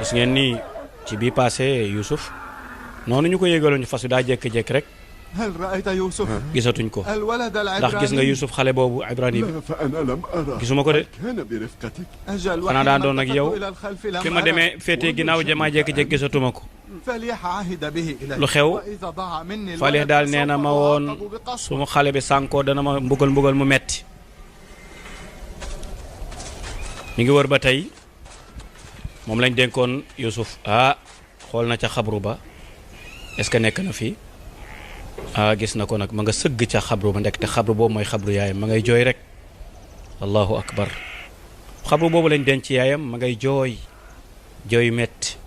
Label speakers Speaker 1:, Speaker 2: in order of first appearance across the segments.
Speaker 1: gis ngeen ni ci bii passé Youssouf noonu ñu ko yégaloon fas wi daa jékki-jékki rek gisatuñ ko ndax gis nga Youssouf xale boobu Ibrahim gisuma ko de xanaa daan doon ak yow fi ma demee féetee ginnaaw jamaa jékki-jékki gisatuma ko lu xew Falih daal nee na ma woon su ma xale bi sànkoo dana ma mbugal mu metti mi ngi wër ba tey moom lañ dénkoon Youssouf xool na ca xabru ba est-ce que nekk na fii gis na ko nag ma nga sëgg ca xabru ba ndek te xabru boobu mooy xabru yaayam ma ngay jooy rek allahu akbar xabru boobu lañ denc yaayam ma ngay jooy metti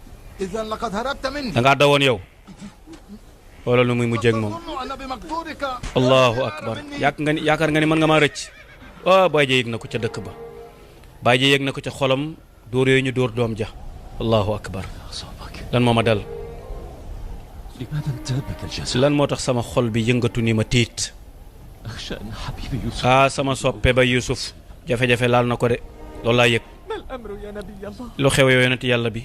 Speaker 1: dangaa dawoon yow wala lu muy mujjee ak moom allahu akbar yaakaar nga ni mën nga maa rëcc baay ja yëg na ko ca dëkk ba baay ja yëg na ko ca xolam dóor yooyu ñu dóor doom ja allahu akbar lan moo ma dal lan moo tax sama xol bi yëngatu ni ma tiit sama soppe ba Youssouf jafe-jafe laal na ko de loolu laa yëg lu xew yow yonent yàlla bi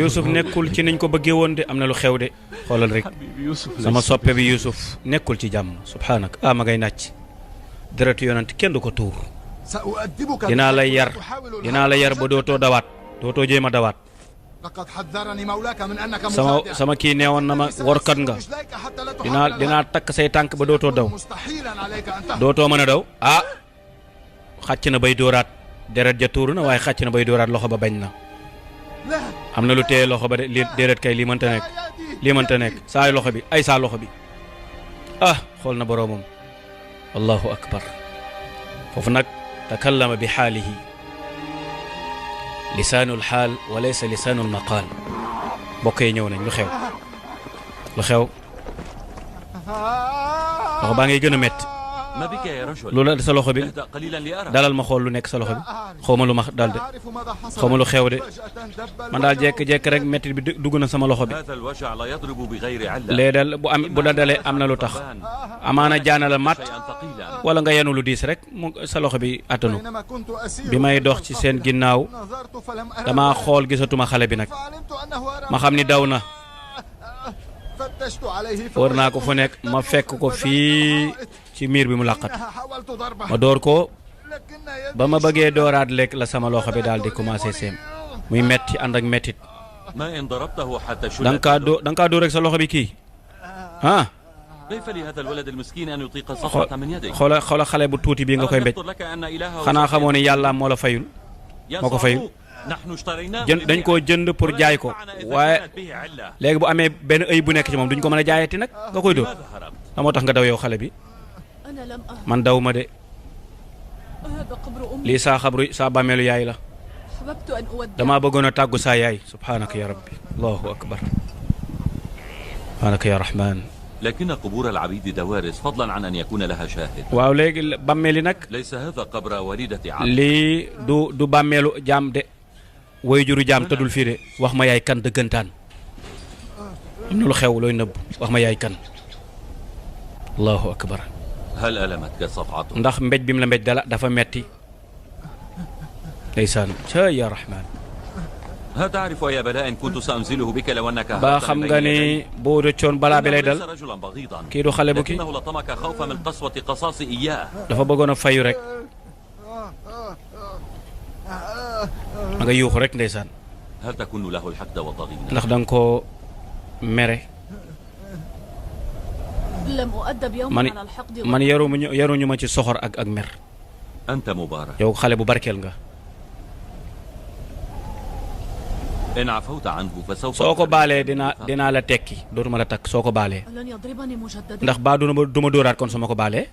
Speaker 1: Youssouf nekkul ci niñ ko bëggee woon de am na lu xew de xoolal rek sama soppe bi Youssouf nekkul ci jàmm subhaanak ma ngay nàcc deretu yonent kenn du ko tuur dinaa la yar ba dootoo dawaat dootoo jéem a dawaat sama kii neewoon na ma workat nga dinaa takk say tànk ba dootoo daw dootoo mën a daw xàcc na bay dóoraat deret ja tuuru na waaye xàcc na bay dóoraat loxo ba bañ na am na lu téye loxo ba de déedéet kay lii mënta nekk saay loxo bi saa loxo bi xool na boroomam allahu akbar foofu nag takallama bi xaalihi lisaanul xaal wa laysa lisaanul maqaal mbokk yi ñëw nañ lu xew loxo baa ngay gën a métti lu la sa loxo bi dalal ma xool lu nekk sa loxo bi xaw ma lu ma dal de xaw ma lu xew de man daal jékki-jékki rek métti bi dugg na sama loxo bi léegi daal bu da dalee am na lu tax amaana jaana la mat wala nga yenu lu diis rek mu sa loxo bi attanu bi may dox ci seen ginnaaw dama xool gisatuma xale bi nag ma xam ni daw na wër naa ko fu nekk ma fekk ko fii ci miir bi mu làqat ma door ko ba ma bëggee dooraat lekk la sama loxo bi daal di commencé seem muy metti ànd ak mettit da nga kaa dóor rek sa loxo bi kii xoola xale bu tuuti bii nga koy mbéj xanaa xamoo ne yàlla moo la fayul moo ko fayul dañ koo jënd pour jaay ko waaye léegi bu amee benn ëy bu nekk ci moom duñ ko mën a jaayati nag nga koy dóor la moo tax nga daw yow xale bi man daw ma de lii saa bàmmeelu yaay la damaa bëggoon a tàggu saa yaay subhaanaka ya rabbi allahu akbar subhaanaka ya rahman
Speaker 2: لكن قبور العبيد دوارس فضلا عن أن يكون لها شاهد
Speaker 1: waaw léegi bàmmeeli nag
Speaker 2: ليس هذا قبر والدة عبد
Speaker 1: lii du bàmmeelu jaam de way juru jaam tëddul fii de wax ma yaay kan dëggantaan am na lu xew looy nëbb wax ma yaay kan allahu akbar
Speaker 2: هل ألمتك صفعته
Speaker 1: ndax mbéj bi mu la mbéj dafa metti ndeysaan ca ya rahman
Speaker 2: هل تعرف يا بلاء إن كنت سأنزله بك لو أنك
Speaker 1: ba xam nga ni boo rëccoon balaa bi lay dal
Speaker 2: رجلا بغيضا
Speaker 1: kii du xale bu kii
Speaker 2: لكنه لطمك خوفا من قسوة قصاص إياه
Speaker 1: dafa bëggoon a fayu rek ma nga yuuxu rek ndeysaan
Speaker 2: هل تكن له الحقد والضغينة
Speaker 1: ndax da nga koo mere man yaruñu ma ci soxor ak mer
Speaker 2: أنت مبارك
Speaker 1: yow xale bu barkeel nga
Speaker 2: إن عفوت عنه فسوف
Speaker 1: soo ko baalee dinaa la tekki dootuma la takk soo ko baalee ndax baa duma dóoraat kon su ma ko baalee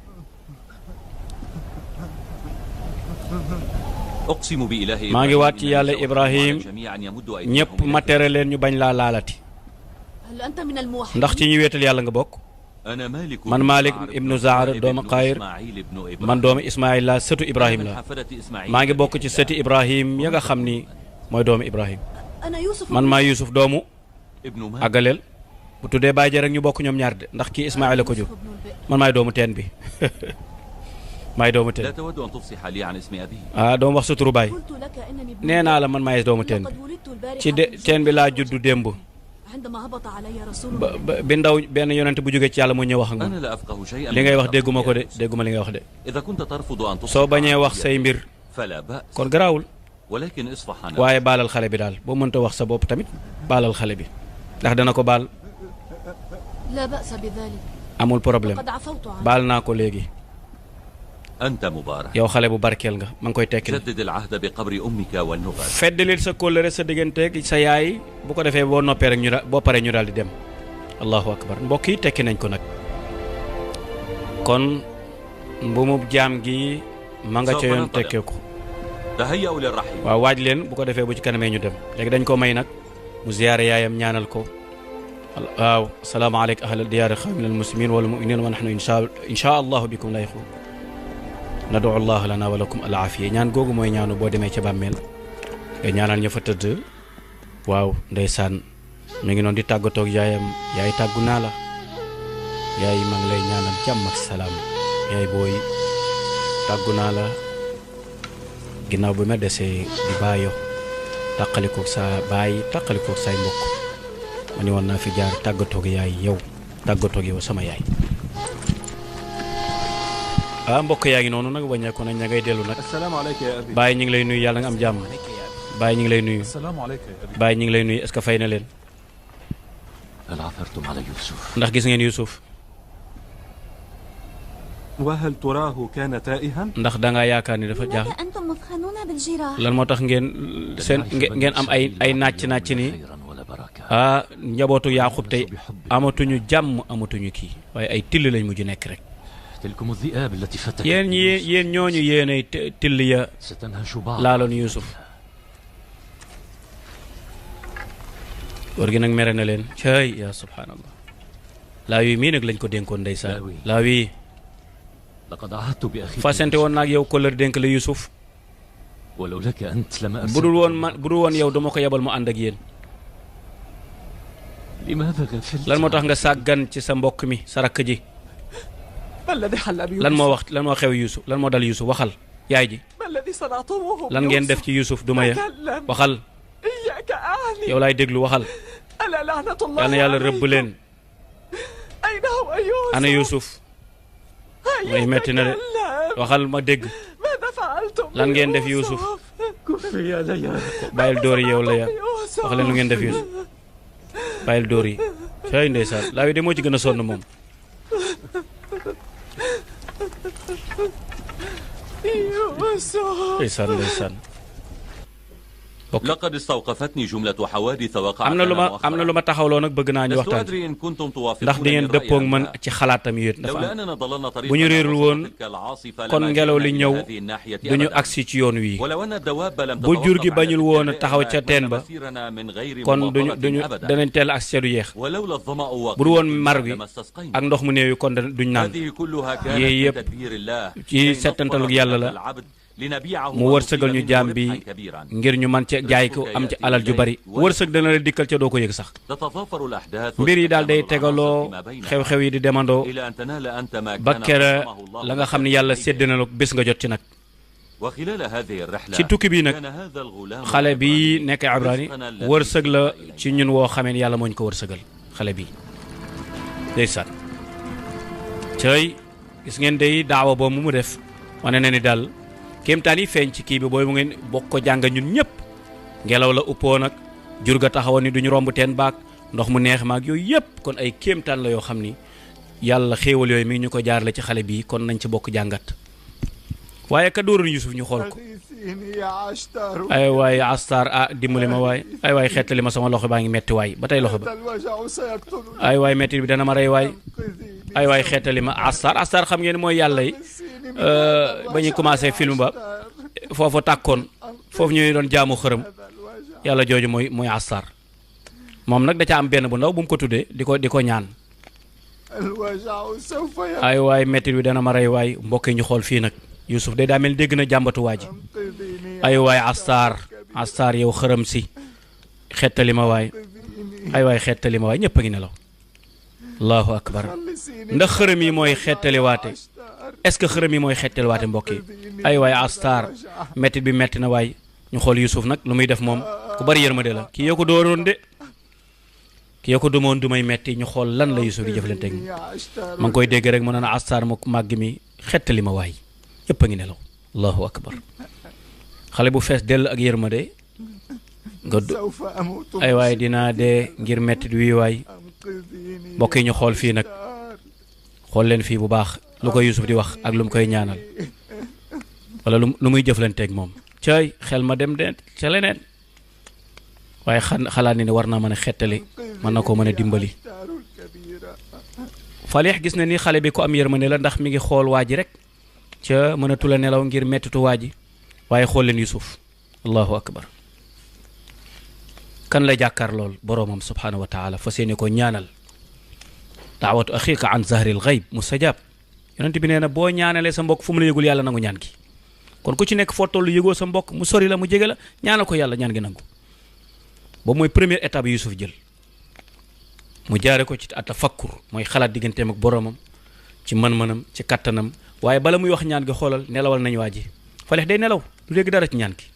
Speaker 2: أقسم بإله
Speaker 1: maa ngi waat ci yàlla Ibrahim
Speaker 2: جميعا يمد
Speaker 1: ñëpp ma tere leen ñu bañ laa laalati ndax ci ñu wéetal yàlla nga bokk
Speaker 2: أنا مالك
Speaker 1: man Malik ibnu Zaar doomu Qayr man doomu Ismaïl la sëtu Ibrahim la maa ngi bokk ci sëti Ibrahim ya nga xam ni mooy doomu Ibrahim man maa Youssouf doomu àggaleel bu tuddee bàyyi rek ñu bokk ñoom ñaar de ndax kii Ismaïl la ko jur man maay doomu teen bi maay doomu
Speaker 2: لا
Speaker 1: teen
Speaker 2: تود أن تفصح لي عن اسم أبي
Speaker 1: ah doom wax sa turu baay
Speaker 3: قلت لك إنني ابن
Speaker 1: nee naa la man maay doomu teen
Speaker 3: لقد ولدت البارحة
Speaker 1: ci
Speaker 3: في
Speaker 1: teen bi laa
Speaker 3: الجنة
Speaker 1: juddu démb
Speaker 3: عندما هبط علي رسول
Speaker 1: ba
Speaker 3: الله
Speaker 1: bi ndaw benn yonent bu jógee ci yàlla moo ñëw wax ak man
Speaker 2: أنا لا أفقه شيئا
Speaker 1: li ngay wax
Speaker 2: مما
Speaker 1: dégguma ko
Speaker 2: تقول
Speaker 1: de
Speaker 2: يا يوسف.
Speaker 1: dégguma li ngay wax de
Speaker 2: إذا كنت ترفض أن تصبح
Speaker 1: soo bañee wax
Speaker 2: عربيا
Speaker 1: say mbir
Speaker 2: فلا بأس
Speaker 1: kon garaawul
Speaker 2: ولكن اصفح عنه
Speaker 1: waaye baalal xale bi daal boo mënta wax sa bopp tamit baalal xale bi ndax dana ko baal
Speaker 3: لا بأس بذلك
Speaker 1: amul problème
Speaker 3: وقد عفوت عنه
Speaker 1: baal naa ko léegi
Speaker 2: أنت مبارك
Speaker 1: yow xale bu barkeel nga ma ngi koy tekki
Speaker 2: جدد العهد بقبر أمك والنغال
Speaker 1: feddalil sa kóllëre sa digganteeg sa yaay bu ko defee boo noppee rek boo paree ñu daal di dem allahu akbar mbokk yi tekki nañ ko nag kon mbumub jaam gi ma nga ca yoon tekkee ko
Speaker 2: تهيأوا للرحيل
Speaker 1: waaw waaj leen bu ko defee bu ci kanamee ñu dem léegi dañ ko may nag mu ziyaare yaayam ñaanal ko waaw asalaamaaleykum ahlal diyaari xawmin al muslimin wal muminin wa nahnu insha allahu bikum layxuun nadu allah lana wa lakum al afiya ñaan googu mooy ñaanu boo demee ca bàmmeel nga ñaanal ña fa tëdd waaw ndeysaan mi ngi noonu di tàggatoog yaayam yaay tàggu naa la yaay maa ngi lay ñaanal jàmm ak salaam yaay booy tàggu naa la ginnaaw bi ma desee di bàyyo tàqalikoog sa baay tàqalikoog say mbokk ma ni woon naa fi jaar tàggatoog yaay yow tàggatoog yow sama yaay mbokk yaa ngi noonu nag wàññeeku nañ ña ngay dellu nag
Speaker 4: asalaamaaleykum ya abi.
Speaker 1: Baye ñu ngi lay nuyu yàlla nga am jàmm Baye ñu ngi lay nuyu
Speaker 4: asalaamaaleykum ya abi.
Speaker 1: Baye ñu ngi lay nuyu est-ce que fay na leen
Speaker 2: هل عثرتم على يوسف؟
Speaker 1: ndax gis ngeen Youssouf
Speaker 4: وهل تراه كان تائها؟
Speaker 1: ndax da ngaa yaakaar ni dafa jaax
Speaker 3: لماذا أنتم مفخنون بالجراح
Speaker 1: lan moo tax ngeen seen ngeen am ay nàcc ni
Speaker 2: خيرا ولا بركة
Speaker 1: njabootu Yaaqub tey amatuñu jàmm amatuñu kii waaye ay till lañ mujj nekk rek
Speaker 2: تلكم الذئاب التي فتكت
Speaker 1: yéen ñi yéen ñooñu yéenay till ya
Speaker 2: ستنهش بعض
Speaker 1: laaloon Youssouf góor gi nag mere na leen cay yaa subhaanallah laa wi mii nag lañ ko dénkoon ndeysaan laa wi
Speaker 2: لقد عهدت بأخيك
Speaker 1: fasante woon naag yow kóllëre dénk la Youssouf
Speaker 2: ولو لك أنت لما
Speaker 1: bu dul woon
Speaker 2: أرسلت
Speaker 1: bu dul woon yow dama ko yebal mu ànd ak yéen
Speaker 2: لماذا غفلت
Speaker 1: lan moo tax nga sàggan ci sa mbokk mi sa rakk ji
Speaker 4: ما الذي حل بيوسف؟
Speaker 1: lan moo wax lan moo xew Youssouf lan moo dal Youssouf waxal yaay ji
Speaker 4: ما الذي صنعتموه
Speaker 1: lan ngeen def ci Youssouf duma ya
Speaker 4: تكلم.
Speaker 1: waxal
Speaker 4: إياك أعني.
Speaker 1: yow laay déglu waxal
Speaker 4: ألا لعنة الله
Speaker 1: yal na yàlla rëbb
Speaker 4: عليكم.
Speaker 1: leen
Speaker 4: أين هو يوسف؟
Speaker 1: ana Youssouf
Speaker 4: هيا
Speaker 1: way metti na de
Speaker 4: تكلم.
Speaker 1: waxal ma dégg
Speaker 4: ماذا فعلتم
Speaker 1: lan ngeen def
Speaker 4: بيوسف؟
Speaker 1: Youssouf
Speaker 2: كفي يا ليا
Speaker 1: bàyyil dóor yi yow la ya
Speaker 4: بيوسف؟
Speaker 1: wax leen lu ngeen def Youssouf bàyyil dóor yi cay ndeysaan laa wi de moo ci gën a sonn moom
Speaker 4: يوسف
Speaker 1: ndeysaan ndeysaan
Speaker 2: لقد استوقفتني جملة حوادث وقعت
Speaker 1: am na lu
Speaker 2: لنا
Speaker 1: ma am na
Speaker 2: مؤخرا
Speaker 1: lu ma taxawloo nag bëgg naa ñu
Speaker 2: لست
Speaker 1: waxtaan
Speaker 2: أدري إن كنتم
Speaker 1: ndax
Speaker 2: توافقون
Speaker 1: di ngeen
Speaker 2: الرأي
Speaker 1: dëppoog
Speaker 2: أم
Speaker 1: man
Speaker 2: لا.
Speaker 1: ci xalaatam yéen dafa
Speaker 2: لولا
Speaker 1: am
Speaker 2: أننا ضللنا طريقا
Speaker 1: bu ñu réerul woon
Speaker 2: تلك العاصفة
Speaker 1: kon
Speaker 2: لما
Speaker 1: ngelaw li
Speaker 2: جئنا
Speaker 1: ñëw
Speaker 2: إلى هذه الناحية
Speaker 1: du ñu
Speaker 2: أبدا.
Speaker 1: agsi ci yoon wii
Speaker 2: ولو أن الدواب لم
Speaker 1: bu jur gi
Speaker 2: تتوقف عن
Speaker 1: bañul woon a
Speaker 2: الاتجاه
Speaker 1: taxaw ca
Speaker 2: ما
Speaker 1: teen ba
Speaker 2: مسيرنا من غير
Speaker 1: kon duñu
Speaker 2: مماطلة أبدا.
Speaker 1: danañ teel agsi ca du yeex
Speaker 2: ولولا الظمأ
Speaker 1: bu du woon mar
Speaker 2: وقلة
Speaker 1: wi
Speaker 2: لما استسقينا.
Speaker 1: ak ndox mu néew yi kon duñ naan
Speaker 2: هذه كلها كانت
Speaker 1: yii
Speaker 2: من
Speaker 1: yëpp
Speaker 2: تدبير الله
Speaker 1: ci
Speaker 2: كي
Speaker 1: settantalug
Speaker 2: نظفر
Speaker 1: yàlla
Speaker 2: هذا
Speaker 1: la
Speaker 2: العبد لنبيعه
Speaker 1: mu wërsëgal ñu
Speaker 2: ونصيب
Speaker 1: jaam
Speaker 2: منه
Speaker 1: bi
Speaker 2: ربحا كبيرا.
Speaker 1: ngir ñu man ca jaay ko am ci alal ju bari wërsëg dana la dikkal ca doo ko yëg sax
Speaker 2: تتضافر الأحداث
Speaker 1: mbir yi daal day
Speaker 2: وتتكامل
Speaker 1: tegaloo
Speaker 2: العناصر فيما بينها.
Speaker 1: xew-xew yi di demandoo
Speaker 2: إلى أن تنال أنت ما
Speaker 1: ba
Speaker 2: كان
Speaker 1: kera
Speaker 2: قسمه الله
Speaker 1: la nga xam ne yàlla sédd na la bés nga jot ci nag
Speaker 2: وخلال هذه الرحلة
Speaker 1: ci tukki bi nag
Speaker 2: كان هذا الغلام
Speaker 1: xale bi
Speaker 2: العبراني
Speaker 1: nekk Ibrani
Speaker 2: رزقنا الذي
Speaker 1: wërsëg la
Speaker 2: إليه.
Speaker 1: ci ñun woo xamee ne yàlla moo ñu ko wërsëgal xale bi ndeysaan cëy gis ngeen day daawa boobu mu def wane na ni daal kéemtaan yi feeñ ci kii bi booy mu ngeen bokk ko jàng ñun ñëpp ngelaw la uppoo nag jur ga taxawoon ni duñu romb teen baak ndox mu neex maag yooyu yëpp kon ay kéemtaan la yoo xam ni yàlla xéewal yooyu mi ngi ñu ko jaarale ci xale bi kon nañ ci bokk jàngat waaye ka dóoroon Yusuf ñu xool ko
Speaker 4: أغيثيني يا عشتار
Speaker 1: ay waay astar dimbali ma waay ay waay xeetali ma sama loxo baa ngi metti waay ba tey loxo ba
Speaker 4: هذا الوجع سيقتلني
Speaker 1: ay waay metti bi dana ma rey waay
Speaker 4: أنقذيني
Speaker 1: ay waay xeetali ma astar xam ngeen mooy yàlla yi
Speaker 4: نسيني من
Speaker 1: ba ñuy commencé film ba foofu tàkkoon foofu ñuy doon jaamu xërëm
Speaker 4: هذا الوجع
Speaker 1: yàlla jooju mooy astar moom nag da ca am benn bu ndaw bu mu ko tuddee di ko ñaan
Speaker 4: الوجع سوف
Speaker 1: ay waay metti bi dana ma rey waay mbokk yi ñu xool fii nag Youssouf day daa mel dégg na jàmbatu waa ji
Speaker 4: ينقذيني
Speaker 1: ay waay astar yow xërëm si xettali ma waay ay waay xettali ma waay ñëpp a ngi nelaw allahu akbar
Speaker 4: خلصيني
Speaker 1: ndax xërëm yi mooy xettali waate
Speaker 4: عشتار
Speaker 1: est-ce que xërëm yi mooy xettel waate mbokk yi ay waay Astar métti bi metti na waay ñu xool Yusuf nag lu muy def moom ku bari yërmande la kii yoo ko dooroon de kii yoo ko dumoon du may metti ñu xool lan la Yusuf di jëflante ak ma ngi koy dégg rek mu naan Astar mu màgg mi xettali ma waay yëpp a ngi nelaw allahu akbar xale bu fees dell ak yërmande nga ay waay dinaa dee ngir mettit wii waay mbokk yi ñu xool fii nag xool leen fii bu baax lu ko Yusuf di wax ak lu mu koy ñaanal wala lu muy jëflanteeg moom cay xel ma dem de ca leneen waaye xalaat ni ne war naa mën a xettali mën na koo mën a dimbali Falih gis na ni xale bi ko am yërmande la ndax mi ngi xool waa ji rek ca mënatu la nelaw ngir mettitu waa ji waaye xool leen Yusuf allahu akbar kan la jàkkaar lool boroomam subhanahu wa taala fa seeni ko ñaanal daawatu axiika an zahril gayb mustajab yonent bi nee na boo ñaanalee sa mbokk fu mu la yëgul yàlla nangu ñaan gi kon ku ci nekk foo tollu yëgoo sa mbokk mu sori la mu jege la ñaanal ko yàlla ñaan gi nangu boobu mooy première étape Yusuf jël mu jaare ko ci atafakkur mooy xalaat digganteem ak boroomam ci mën-mënam ci kattanam waaye bala muy wax ñaan gi xoolal nelawal nañu waa ji Falih day nelaw du dégg dara ci ñaan gi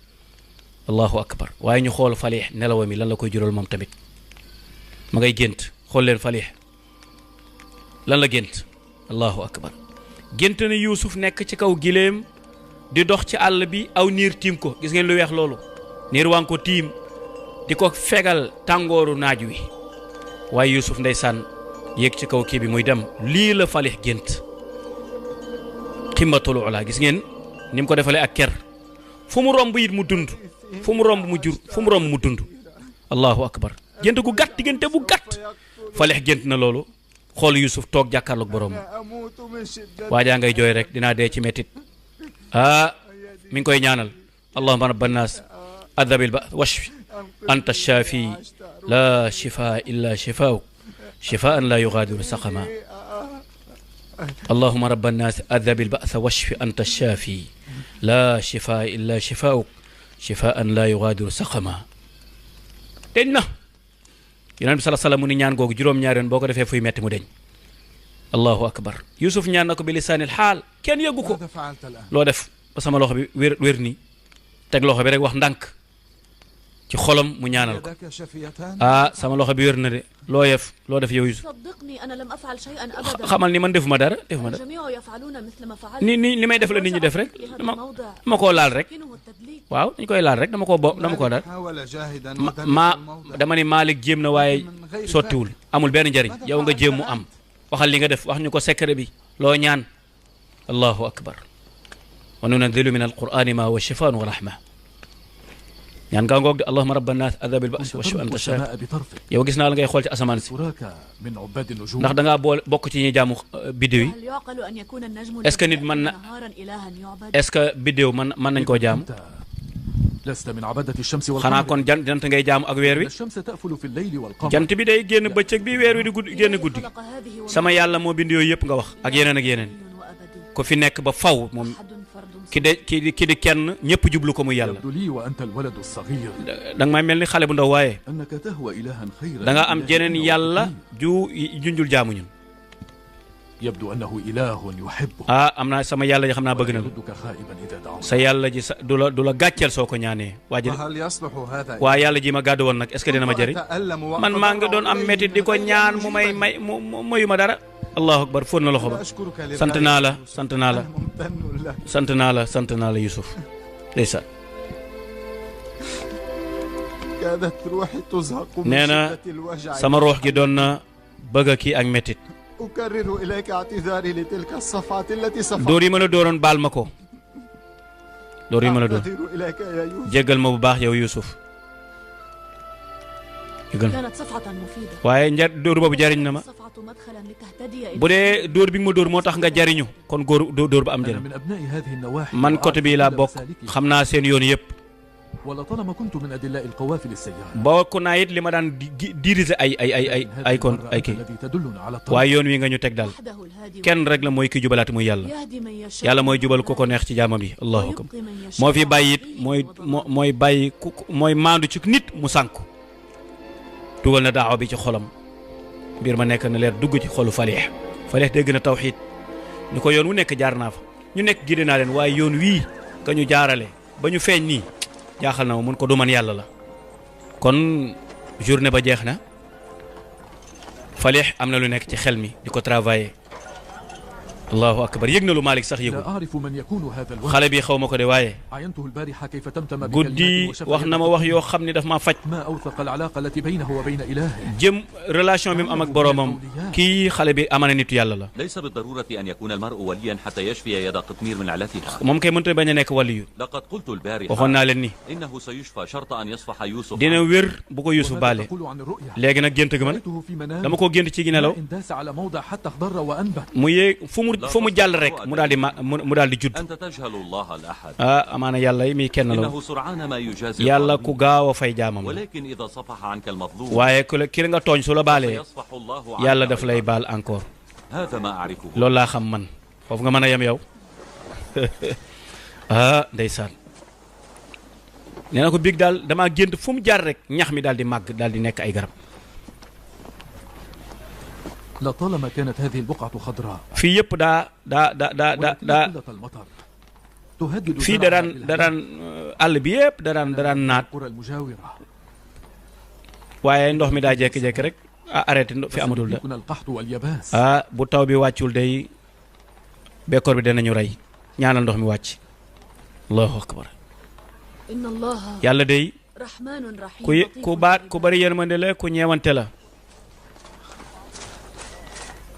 Speaker 1: allahu akbar waaye ñu xool Falih nelawa mi lan la koy jural moom tamit ma ngay gént xool leen Falih lan la gént allahu akbar gént na Yusuf nekk ci kaw giléem di dox ci àll bi aw niir tiim ko gis ngeen lu weex loolu niir waa ngi ko tiim di ko fegal tàngooru naaj wi waaye Yusuf ndeysaan yéeg ci kaw kii bi muy dem lii la Falih gént ximmatul ula gis ngeen ni mu ko defalee ak ker fu mu romb it mu dund fu mu romb mu jur fu mu romb mu dund allahu akbar gént gu gàtt diggante bu gàtt Falih gént na loolu xool Yusuf toog jàkkaarloog borom waajaa ngay jooy rek dinaa dee ci mettit mi ngi koy ñaanal allahumma rabban nas adhabil ba washfi anta shafi la shifaa illa shifauk shifaan la yughadiru saqama allahumma rabban nas adhabil ba'sa washfi anta shafi la shifaa illa shifauk shifaan la yughadiru saqama deñ na yonent bi sallallahu alayhi wasallam mu ni ñaan googu juróom-ñaari yoon boo ko defee fuy metti mu deñ allahu akbar Yusuf ñaan na ko bi lisaanil xaal kenn yëggu ko loo def ba sama loxo bi wér nii teg loxo bi rek wax ndànk ci xolam mu ñaanal ko sama loxo bi wér na de loo def yow Yusuf xamal ni man defuma dara ni may def la nit ñi def rek dama koo laal rek waaw dañ koy laal rek dama koo dal dama ni Malik jéem na waaye sottiwul amul benn njariñ yow nga jéem mu am waxal li nga def wax ñu ko secret bi loo ñaan allahu akbar wa nunazzilu min alqur'ani ma huwa shifaan wa rahma ñaan gaa ngoog de allahumma rabban nas adhabil ba's wa shfi anta shafi yow gis naa la ngay xool ci asamaan si ndax da ngaa bokk ci ñuy jaamu biddew yi est-ce que nit mën na est-ce que biddew mën nañ koo jaamu xanaa kon jant ngay jaamu ak weer wi jant bi day génn bëccëg bi weer wi di génn guddi sama yàlla moo bind yooyu yëpp nga wax ak yeneen ak yeneen ko fi nekk ba faw moom ki di kenn ñëpp jublu ko muy yàlla da nga may mel ni xale bu ndaw waaye da nga am jeneen yàlla junjul jaamu ñun am naa sama yàlla ji xam naa bëgg na la sa yàlla ji du la gàcceel soo ko ñaanee waa yàlla ji ma gàddu woon nag est-ce que dina ma jëriñ man maa ngi doon am métit di ko ñaan mu mayu ma dara allahu akbar fóon na loxo ba sant naa la Yusuf ndeysaan nee na sama ruux gi doon na bëgg a kii ak métit dóor yi ma la dooroon baal ma ko dóor yi ma la doon jéggal ma bu baax yow Yusuf waaye dóor boobu jariñ na ma bu dee dóor bi nga ma dóor moo tax nga jariñu kon dóor ba am jariñ man côté bii laa bokk xam naa seen yoon yëpp bokk naa it li ma daan diriger ay kii waaye yoon wi nga ñu teg daal kenn rek la mooy ki jubalaate muy yàlla mooy jubal ku ko neex ci jaamam yi allahu akbar moo fi bàyyi it mooy bàyyi mooy maandu ci nit mu sànku dugal na daawa bi ci xolam mbir ma nekk na leer dugg ci xolu Falih dégg na tawxiid ni ko yoon wu nekk jaar naa fa ñu nekk gide naa leen waaye yoon wii ka ñu jaarale ba ñu feeñ nii jaaxal na ma mun ko du man yàlla la kon journée ba jeex na Falih am na lu nekk ci xel mi di ko travailler allahu akbar yëg na lu Malick sax yëgul xale bi xaw ma ko de waaye guddi wax na ma wax yoo xam ne daf maa faj jëm relation bi mu am ak boroomam kii xale bi amana nitu yàlla la moom kay mënta bañ a nekk waliyu waxoon naa leen ni dina wér bu ko Yuusuf baale léegi nag gént gi man dama ko gént ci gi nelaw mu yéeg fu mu jàll rek mu daal di judd ah amaana yàlla yi muy kenn la yàlla ku gaaw a fay jaamam la waaye ki la nga tooñ su la baalee yàlla daf lay baal encore loolu laa xam man foofu nga mën a yem yow ah ndeysaan nee na ko biig daal damaa gént fu mu jaar rek ñax mi daal di màgg daal di nekk ay garab
Speaker 5: لطالما كانت هذه البقعة خضراء
Speaker 1: في يب دا في دران àll bi yëpp daraan naat waaye ndox mi daa jékki-jékki rek arrêté fi amatul da bu taw bi wàccul day bekkoor bi danañu rey ñaanal ndox mi wàcc allahu akbar yàlla day ku bari yërmande la ku ñeewante la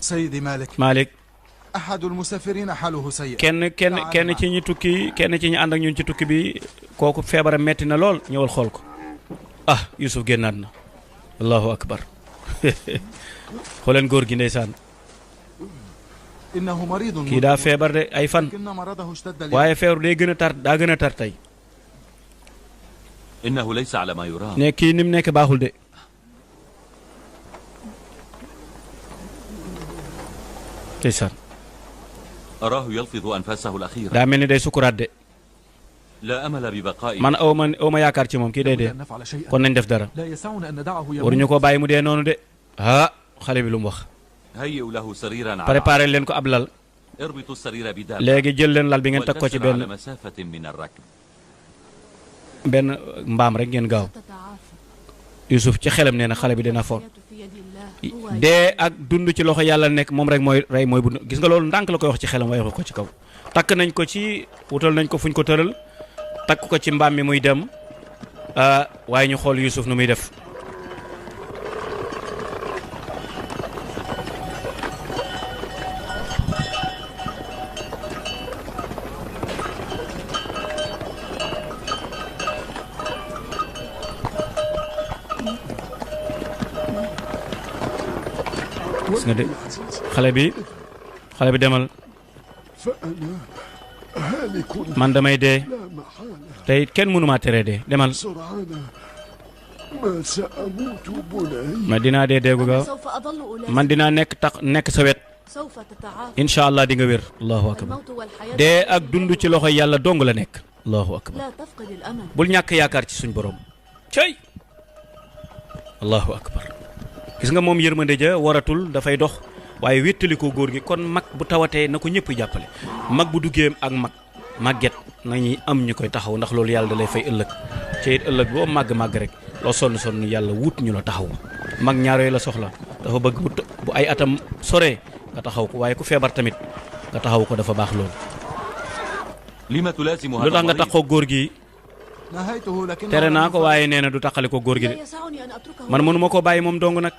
Speaker 4: سيدي
Speaker 1: مالك
Speaker 4: أحد المسافرين حاله سيء
Speaker 1: kenn ci ñi tukki kenn ci ñi ànd ak ñun ci tukki bi kooku feebaram metti na lool ñëwal xool ko ah Yusuf génnaat na allahu akbar xooleen góor gi ndeysaan kii daa feebar de ay fan waaye feebar day gën a tar daa gën a tar tey ne kii ni mu nekk baaxul de ndeysaan daa mel ni day sukuraat de man aw ma yaakaar ci moom kii day dee kon nañ def dara waruñu ko bàyyi mu dee noonu de ah xale bi lu mu wax préparé leen ko ab lal léegi jël leen lal bi ngeen teg ko ci benn mbaam rek ngeen gaaw Yusuf ci xelam nee na xale bi dina for dee ak dund ci loxo yàlla nekk moom rek mooy rey mooy bu gis nga loolu ndànk la koy wax ci xelam waaye wax ko ci kaw takk nañ ko ci wutal nañ ko fuñ ko tëral takk ko ci mbaam mi muy dem waaye ñu xool Yusuf nu muy def gis nga de xale bi demal man damay dee tey kenn mënu maa tere dee demal ma dinaa dee deegu gaaw man dinaa nekk sa wet incha allah di nga wér allahu akbar dee ak dund ci loxo yàlla dong la nekk allahu akbar bul ñàkk yaakaar ci suñ borom cey allahu akbar gis nga moom yërmande ja waratul dafay dox waaye wéttali ko góor gi kon mag bu tawatee na ko ñëpp jàppale mag bu duggee ak màgget nañuy am ñu koy taxaw ndax loolu yàlla da lay fay ëllëg ci it ëllëg boo màgg rek loo sonn yàlla wut ñu la taxaw mag ñaar yooyu la soxla dafa bëgg bu ay atam soree nga taxaw ko waaye ku feebar tamit nga taxaw ko dafa baax loolu lu tax nga taxaw góor gi tere naa ko waaye nee na du taxale ko góor gi de man mënuma ko bàyyi moom dong nag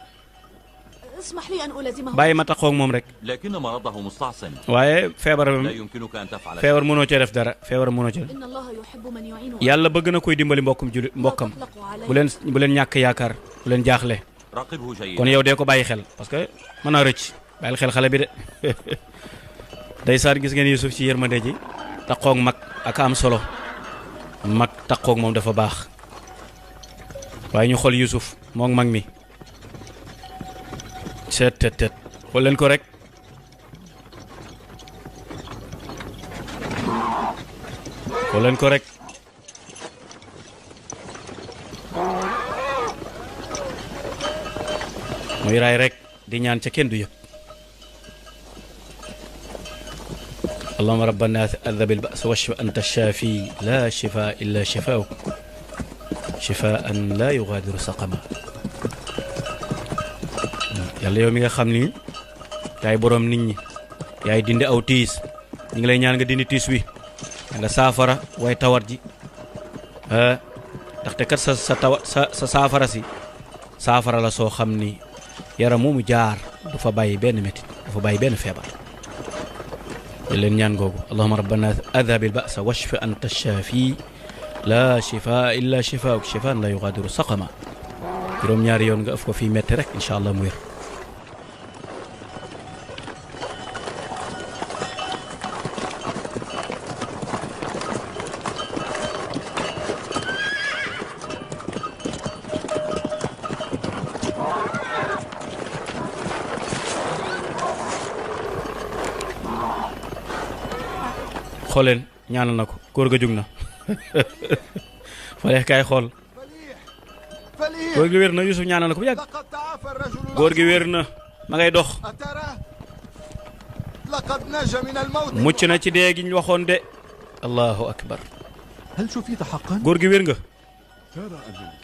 Speaker 1: bàyyi ma taxaw ak moom rek waaye feebar mënoo cee def dara feebar mënoo cee yàlla bëgg na koy dimbali mbokkam bu leen ñàkk yaakaar bu leen jaaxle kon yow dee ko bàyyi xel parce que mën naa rëcc bàyyil xel xale bi de ndeysaan gis ngeen Yusuf ci yërmande ji taxaw ak mag ak am solo mag taxaw ak moom dafa baax waaye ñu xool Yusuf moom mag mi tet xool leen ko rek xool leen ko rek muy raay rek di ñaan ca kenn du yëg allahumma rabba nnaas adhabil ba's washfi anta shaafi la shifaa illa shifaa'uk shifaan la yughadiru saqama. yàlla yow mi nga xam ni yaay boroom nit ñi yaay dindi aw tiis ñu ngi lay ñaan nga dindi tiis wi nga saafara way tawat ji ndaxte kat sa saafara si saafara la soo xam ni yaram mu jaar du fa bàyyi benn métit du fa bàyyi benn feebar. di leen ñaan googu allahumma rabbana adhabil ba'sa washfi anta shaafi la shifaa illa shifaa'uk shifaan la yughadiru saqama. juróom-ñaari yoon nga ëf ko fii metti rek incha allah mu wér. xooleen ñaanal na ko góor ga jug na Falih kaay xool góor gi wér na Yusuf ñaanal na ko bu yàgg góor gi wér na ma ngay dox mucc na ci dee gi ñu waxoon de allahu akbar.
Speaker 5: هل شفيت حقا؟
Speaker 1: góor gi wér nga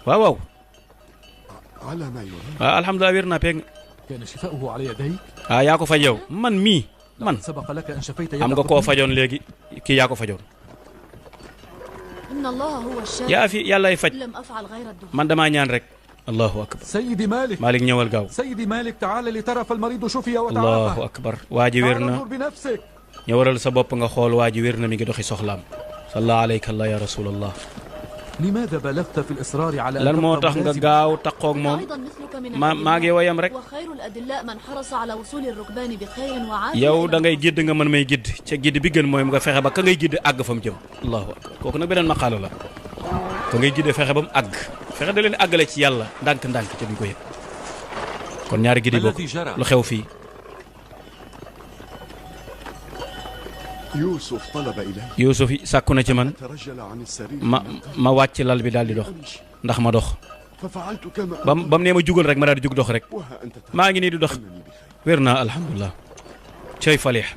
Speaker 1: waaw waaw alhamdulilah wér naa peeg
Speaker 5: كان شفاؤه على يديك؟
Speaker 1: yaa ko faj yow man mii man
Speaker 5: سبق لك أن شفيت
Speaker 1: am nga koo fajoon léegi kii yaa ko fajoon
Speaker 3: إن الله هو الشافي
Speaker 1: yaa fi yàllay faj
Speaker 3: لم أفعل غير الدعاء.
Speaker 1: man damaa ñaan rek allahu akbar.
Speaker 5: سيدي مالك
Speaker 1: Malick ñëwal gaaw
Speaker 5: سيدي مالك تعال لترى فالمريض شفي
Speaker 1: allahu
Speaker 5: وتعافى
Speaker 1: akbar waa ji wér
Speaker 5: تعال
Speaker 1: na
Speaker 5: انظر بنفسك.
Speaker 1: ñëwaral sa bopp nga xool waa ji wér na mi ngi doxi soxlaam salla alayka allah ya rasulallah.
Speaker 5: لماذا بلغت في الإصرار على
Speaker 1: lan moo tax nga gaaw taqoog moom
Speaker 3: أيضا مثلك من
Speaker 1: maa ngi woyam rek
Speaker 3: وخير الأدلاء من حرص على وصول الركبان بخير وعافية.
Speaker 1: yow da ngay gidd nga mën may gidd ca gidd bi gën mooy nga fexe ba ka ngay gidd àgg fa mu jëm allahu akbar kooku nag beneen maqaala la ka ngay gidd fexe ba mu àgg fexe da leen àggale ci yàlla ndànk-ndànk ca duñ ko yëg kon ñaari giddi bokk lu xew fii.
Speaker 6: يوسف طلب إلي
Speaker 1: Yuusuf sàkku na ci man
Speaker 6: ترجل عن السرير
Speaker 1: ma wàcc lal bi daal di dox ndax ma dox
Speaker 6: ففعلت كما
Speaker 1: ba mu nee ma jugal rek ma daal di jug dox rek
Speaker 6: وها أنت
Speaker 1: maa ngi nii di dox
Speaker 6: أنني بخير
Speaker 1: wér naa alhamdulilah cey Falih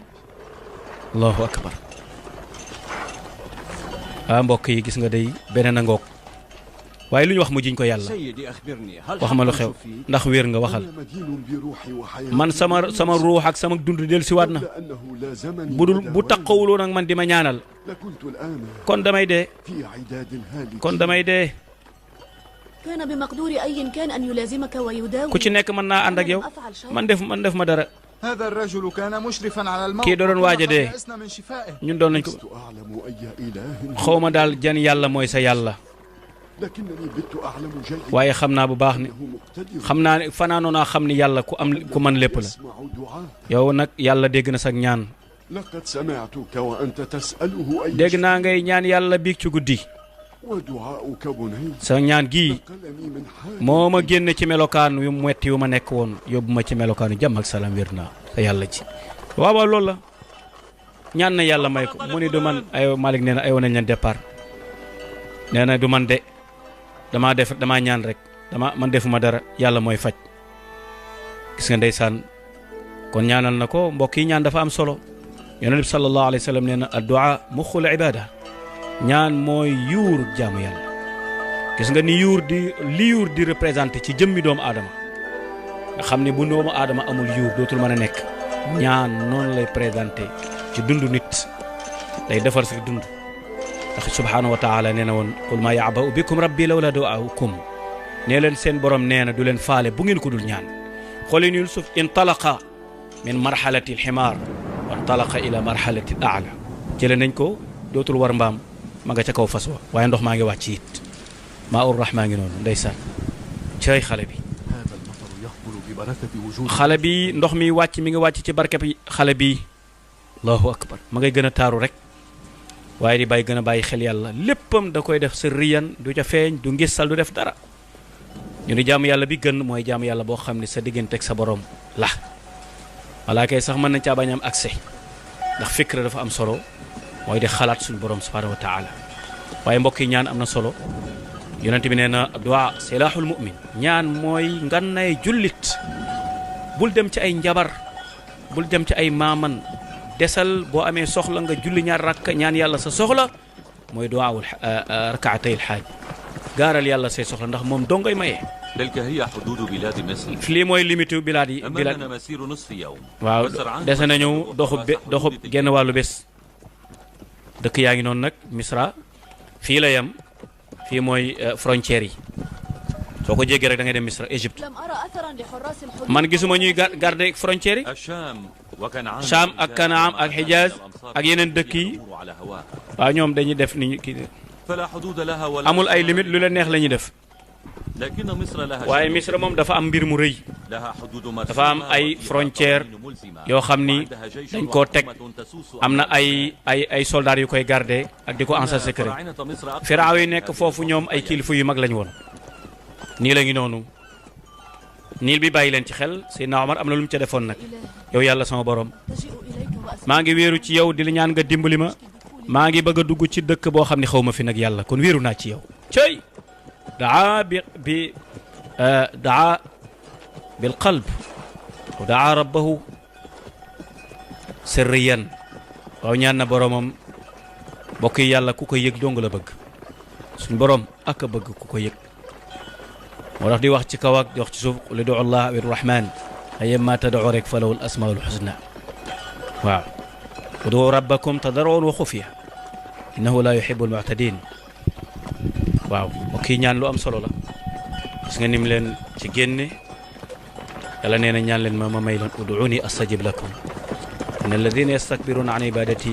Speaker 1: allahu akbar. mbokk yi gis nga day beneen a ngoog waaye lu ñu wax mu jiñ ko yàlla
Speaker 2: سيدي أخبرني هل
Speaker 1: wax ma lu xew ndax wér nga waxal
Speaker 6: أنا مدين بروحي وحياتي
Speaker 1: man sama ruux ak sama dund del si waat na
Speaker 6: لأنه لازمني
Speaker 1: bu taqawuloon ak man di ma ñaanal
Speaker 6: لكنت الآن
Speaker 1: kon damay dee
Speaker 6: في عداد هالك
Speaker 1: kon damay dee
Speaker 3: كان بمقدور أي كان أن يلازمك ويداوي.
Speaker 1: ku ci nekk mën naa ànd ak yow man def ma dara
Speaker 4: هذا الرجل كان مشرفا على الموت
Speaker 1: kii doon waaja dee
Speaker 4: يأسنا من شفائه.
Speaker 1: ñun doon nañ ko
Speaker 6: لست أعلم أي إله
Speaker 1: xawma daal jan yàlla mooy sa yàlla
Speaker 6: لكنني بت أعلم جيدا
Speaker 1: waaye xam naa bu baax ni
Speaker 6: أنه مقتدر
Speaker 1: xam naa ne fanaanoo naa xam ni yàlla ku mën lépp la
Speaker 6: يسمع دعاء
Speaker 1: yow nag yàlla dégg na sag ñaan
Speaker 6: لقد سمعتك وأنت تسأله أي
Speaker 1: dégg
Speaker 6: شيء
Speaker 1: naa ngay ñaan yàlla biig ci guddi
Speaker 6: ودعاؤك بني
Speaker 1: sa ñaan gii
Speaker 6: نقلني من حال
Speaker 1: moo ma génn ci melokaan yu metti yu ma nekk woon yóbbu ma ci melokaanu jàmm ak salaam wér naa sa yàlla ci waaw waaw loolu la ñaan na yàlla may ko mu ni du man ay Malick nee na ay nañ leen départ nee na du man de damaa ñaan rek man defuma dara yàlla mooy faj gis nga ndeysaan kon ñaanal na ko mbokk yi ñaan dafa am solo yonent bi sallallahu alayhi wa sallam nee na addu'a muxul ibada ñaan mooy yuur jaamu yàlla gis nga ni li yuur di représenté ci jëmmi doomu aadama nga xam ne bu doomu aadama amul yuur dootul mën a nekk ñaan noonu lay présenté ci dundu nit day defar si dund ndax subhaanahu wa taala nee na woon qul maa ya'ba'u bikum rabbi lawla du'aa'ukum nee leen seen borom nee na du leen faale bu ngeen ko dul ñaan xooleen Yusuf intalaqa min marhalati alximaar wa intalaqa ila marhalati al a'la jële nañ ko dootul war mbaam ma nga ca kaw fas wa waaye ndox maa ngi wàcc it maa ur rax maa ngi noonu ndeysaan cay xale bi
Speaker 5: هذا المطر يهطل ببركة وجود
Speaker 1: xale bi ndox mi wàcc mi ngi wàcc ci barke bi xale bi allahu akbar ma ngay gën a taaru rek waaye di bàyyi gën a bàyyi xel yàlla léppam da koy def sirriyan du ca feeñ du ngisal du def dara ñu ni jaamu yàlla bi gën mooy jaamu yàlla boo xam ne sa diggante ak sa borom la malaaka yi sax mën nañ caa bañ am accès ndax fikr dafa am solo mooy di xalaat suñu borom subhanahu wa taala waaye mbokk yi ñaan am na solo yonent bi nee na du'a silaaxul mu'min ñaan mooy ngannay jullit bul dem ci ay njabar bul dem ci ay maaman desal boo amee soxla nga julli ñaar rakk ñaan yàlla sa soxla mooy duwaawul rakaatay alxaaj gaaral yàlla say soxla ndax moom dongay maye.
Speaker 2: تلك هي حدود بلاد مصر.
Speaker 1: lii mooy limite bilaad yi.
Speaker 2: أمامنا مسير نصف يوم.
Speaker 1: waaw dese nañu doxub genn wàllu bés. dëkk yaa ngi noonu nag Misra fii la yem fii mooy frontières yi soo ko jéggee rek da ngay dem Misra Égypte
Speaker 3: لم أرى أثرا لحراس الحدود.
Speaker 1: man gisuma ñuy garder frontières yi.
Speaker 2: الشام وكنعان.
Speaker 1: Cham ak Kanaam ak Hijaz ak yeneen dëkk yi
Speaker 2: على هواها.
Speaker 1: waaw ñoom dañuy def ni kii
Speaker 2: فلا حدود لها ولا.
Speaker 1: amul ay limite lu leen neex la ñuy def.
Speaker 2: لكن مصر لها.
Speaker 1: waaye Misra moom dafa am mbir mu rëy.
Speaker 2: لها حدود
Speaker 1: dafa am ay frontières yoo xam ni dañ koo teg am na ay soldats yu koy garder ak di ko en secret. firaaw yi nekk foofu ñoom ay kilifa yu mag lañu woon. nii la ngi noonu niil bi bàyyi leen ci xel Seydina Omar am na lu mu ca defoon nag yow yàlla sama borom
Speaker 3: ألجئ إليك وأسألك
Speaker 1: maa ngi wéeru ci yow di la ñaan nga dimbali ma maa ngi bëgg a dugg ci dëkk boo xam ne xaw ma fi nag yàlla kon wéeru naa ci yow. cey daa daa bil qalb wa daa rabbahu sirriyan waaw ñaan na boromam bokk yi yàlla ku ko yëg dong la bëgg suñ borom ak a bëgg ku ko yëg. moo tax di wax ci kaw ak di wax ci suuf qul ud'u llaha aw rahman ayyamma tad'u rek falahu al asmaul husna waaw ud'u rabbakum tadarruan wa xufiya innahu la yuhibbu al mu'tadin waaw mbokk yi ñaan lu am solo la gis nga nim leen ci génne yàlla nee na ñaan leen ma may leen ud'uni astajib lakum inna alladina yastakbiruna an ibadati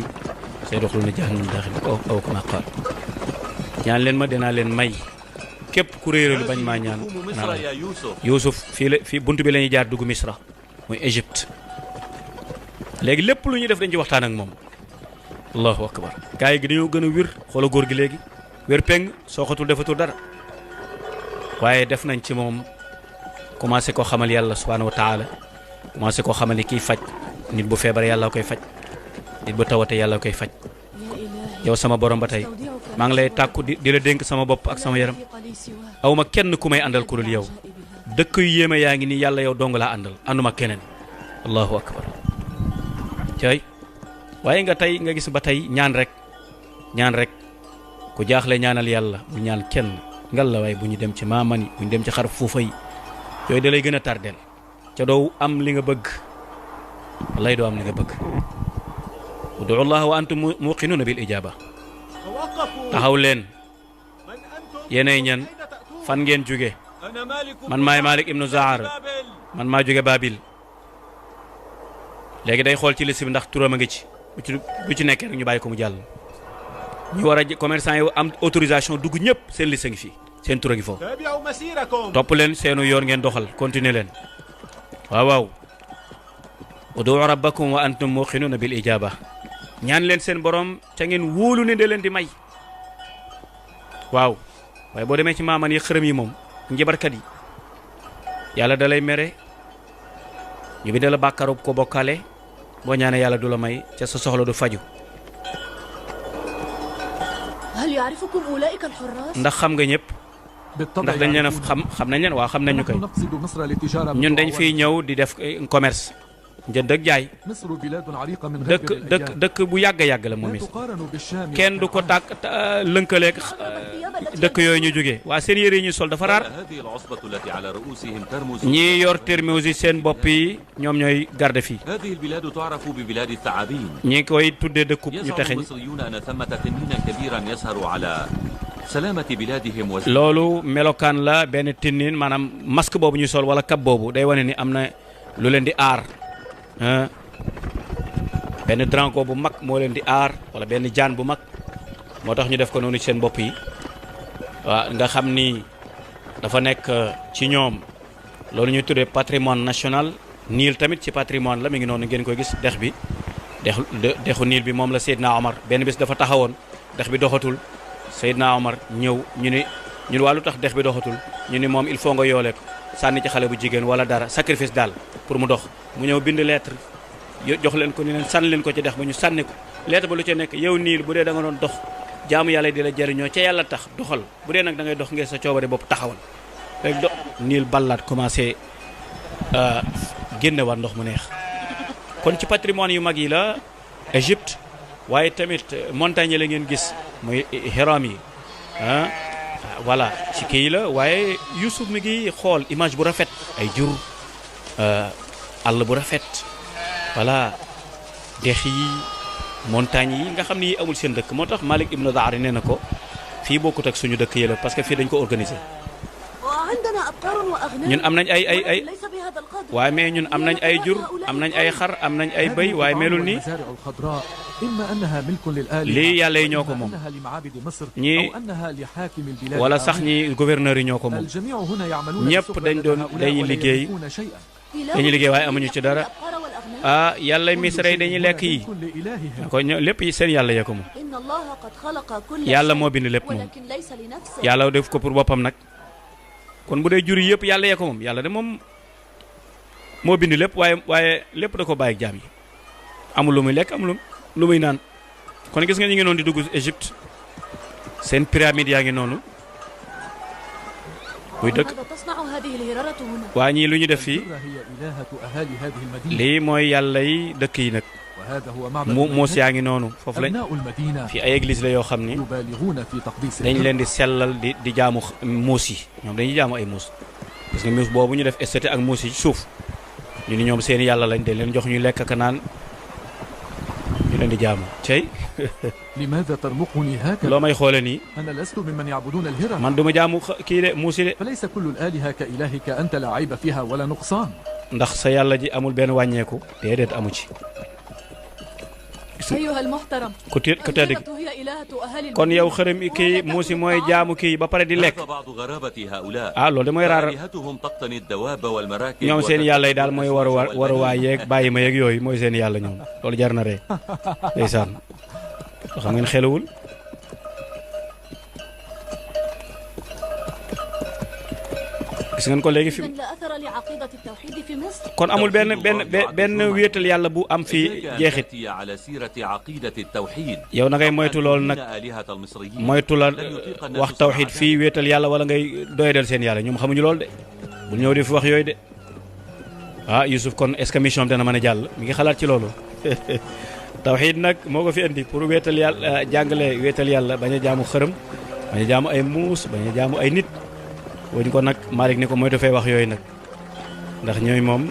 Speaker 1: sayadxuluna jahannama daxil aw kama qaal ñaan leen ma dinaa leen may képp ku réeralu bañ maa ñaan
Speaker 2: مصر يا يوسف.
Speaker 1: Yuusuf fii buntu bi la ñuy jaar dugg Misra muy Égypte léegi lépp lu ñuy def dañ ci waxtaan ak moom allahu akbar gaa yi gi dañoo gën a wér xoola góor gi léegi wér peng soo xatul defatul dara waaye def nañ ci moom commencé koo xamal yàlla subhaanahu wa taala commencé koo xamal ni kiy faj nit bu feebar yàlla koy faj nit bu tawate yàlla koy faj
Speaker 3: يا إلهي
Speaker 1: yow sama borom ba tey
Speaker 3: أستودعك
Speaker 1: maa ngi lay tàkku di la dénk sama bopp ak sama yaram
Speaker 3: رفيق لي سواك.
Speaker 1: awma kenn ku may àndal ku dul yow dëkk yu yéeme yaa ngi nii yàlla yow dong laa àndal ànduma keneen allahu akbar cay waaye nga tey nga gis ba tey ñaan rek ku jaaxle ñaanal yàlla bu ñaan kenn ngal la waaye bu ñu dem ci maamani bu ñu dem ci xar fuufa yi yooyu da lay gën a tardeel ca doo am li nga bëgg wallaay doo am li nga bëgg udu allah wa antum muqinuuna bil ijaba taxaw leen yéenay ñan fan ngeen jóge
Speaker 2: أنا مالك.
Speaker 1: man maay Malik ibnu Zaar man maa jóge Babil léegi day xool ci liste bi ndax turam a ngi ci bu ci nekkee rek ñu bàyyi ko mu jàll ñu war a commerçant yi am autorisation dugg ñëpp seen liste ngi fii seen tur a ngi foofu
Speaker 4: تابعوا مسيركم.
Speaker 1: topp leen seenu yoon ngeen doxal continuer leen waaw waaw udu rabbakum wa antum muqinuuna bil ijaba ñaan leen seen borom ca ngeen wóolu ne de leen di may waaw waaye boo demee ci maaman yi xërëm yi moom njabarkat yi yàlla da lay mere ñu bi da la bàkkaaru ko bokkaale boo ñaanee yàlla du la may ca sa soxla du faju
Speaker 3: هل يعرفكم أولئك الحراس؟
Speaker 1: ndax xam nga ñëpp
Speaker 5: بالطبع
Speaker 1: ndax dañ leen a
Speaker 5: يعرفون.
Speaker 1: xam nañ leen waaw xam nañ ñu koy
Speaker 5: نحن نقصد مصر للتجارة
Speaker 1: ñun dañ fiy
Speaker 5: بالمعاونة.
Speaker 1: ñëw di def commerce njënd ak jaay
Speaker 5: مصر بلاد عريقة من
Speaker 1: dëkk
Speaker 5: غابر
Speaker 1: dëkk
Speaker 5: الأديان.
Speaker 1: dëkk bu yàgg yàgg la moom
Speaker 5: لا
Speaker 1: it
Speaker 5: تقارن بالشام
Speaker 1: kenn du ko tàkk lënkaleeg dëkk yooyu ñu jógee waa seen yére yi ñuy sol dafa raar
Speaker 2: هذه العصبة التي على رؤوسهم ترمز.
Speaker 1: ñii yor terminus yi seen bopp yi ñoom ñooy garde fii
Speaker 2: هذه البلاد تعرف ببلاد الثعابين.
Speaker 1: ñi koy tuddee dëkkub ñu
Speaker 2: يزعم
Speaker 1: texeñ
Speaker 2: المصريون أن ثمة تنينا كبيرا يسهر على سلامة بلادهم
Speaker 1: loolu melokaan la benn tinnin maanaam masque boobu ñuy sol wala kab boobu day wane ni am na lu leen di aar ah benn dranko bu mag moo leen di aar wala benn jaan bu mag moo tax ñu def ko noonu ci seen bopp yi waaw nga xam ni dafa nekk ci ñoom loolu ñuy tuddee patrimoine national Niil tamit ci patrimoine la mi ngi noonu ngeen koy gis dex bi dexu Niil bi moom la Seydina Omar benn bés dafa taxawoon dex bi doxatul Seydina Omar ñëw ñu ni ñun wàllu tax dex bi doxatul ñu ni moom il faut nga yoole ko sànni ci xale bu jigéen wala dara sacrifice daal pour mu dox mu ñëw bind lettre jox leen ko ni leen sànni leen ko ci dex ba ñu sànni ko lettre ba lu ca nekk yow Niil bu dee da nga doon dox jaamu yàlla di la jëriñoo ca yàlla tax doxal bu dee nag da ngay dox ngir sa coobare bopp taxawal rek Niil ballaat commencé génne war ndox mu neex kon ci patrimoine yu mag yi la Égypte waaye tamit montagne la ngeen gis muy Hiram yi voilà ci kii la waaye Youssouf mi ngi xool image bu rafet ay jur àll bu rafet voilà dex yi montagne yi nga xam ni amul seen dëkk moo tax Malik ibn Daari nee na ko fii bokkut ak suñu dëkk yi la parce que fii dañ ko organiser ñun am nañ ay waaye mais ñun am nañ ay jur am nañ ay xar am nañ ay bëy waaye melul ni lii yàlla yi ñoo ko moom ñii wala sax ñi gouverneur yi ñoo ko moom ñëpp dañuy liggéey waaye amuñu ci dara yàlla Misra yi dañuy lekk yi ko lépp seen yàlla yee ko moom yàlla moo bind lépp moom yàlla def ko pour boppam nag kon bu dee jur yi yëpp yàlla yee ko moom yàlla de moom moo bind lépp waaye lépp da ko bàyyi ak jaam yi amul lu muy lekk amul lu muy naan kon gis nga ñu ngi noonu di dugg Égypte seen pyramide yaa ngi noonu muy dëkk waa ñii lu ñu def fii lii mooy yàlla yi dëkk yi nag muus yaa ngi noonu foofu lañ fii ay église la yoo xam ni dañ leen di sellal di jaamu muus yi ñoom dañuy jaamu ay muus parce que muus boobu ñu def esthétique ak muus yi suuf ñu ni ñoom seen yàlla lañ dañ leen jox ñu lekk ak naan ñu leen di jaamu cey loo may xoole nii man du ma jaamu kii de muus yi de ndax sa yàlla ji amul benn wàññeeku déedéet amu ci ku tedd kon yow xërëm kii muusi mooy jaamu kii ba pare di lekk loolu de mooy raar ñoom seen yàlla yi daal mooy waruwaay yeeg bàyyi ma yeeg yooyu mooy seen yàlla ñoom loolu jar na ree ndeysaan xam ngeen xeluwul gis ngeen ko léegi fi kon amul benn wéetal yàlla bu am fii jeexit yow na ngay moytu loolu nag moytu la wax tawxiid fii wéetal yàlla wala ngay doyadal seen yàlla ñoom xamuñu loolu de bu ñëw di fi wax yooyu de Youssouf kon est-ce que mission dana mën a jàll mi ngi xalaat ci loolu tawxiid nag moo ko fi indi pour wéetal yàlla jàngale wéetal yàlla bañ a jaamu xërëm bañ a jaamu ay muus bañ a jaamu ay nit woñ ko nag Malick ni ko mooy dafay wax yooyu nag ndax ñooy moom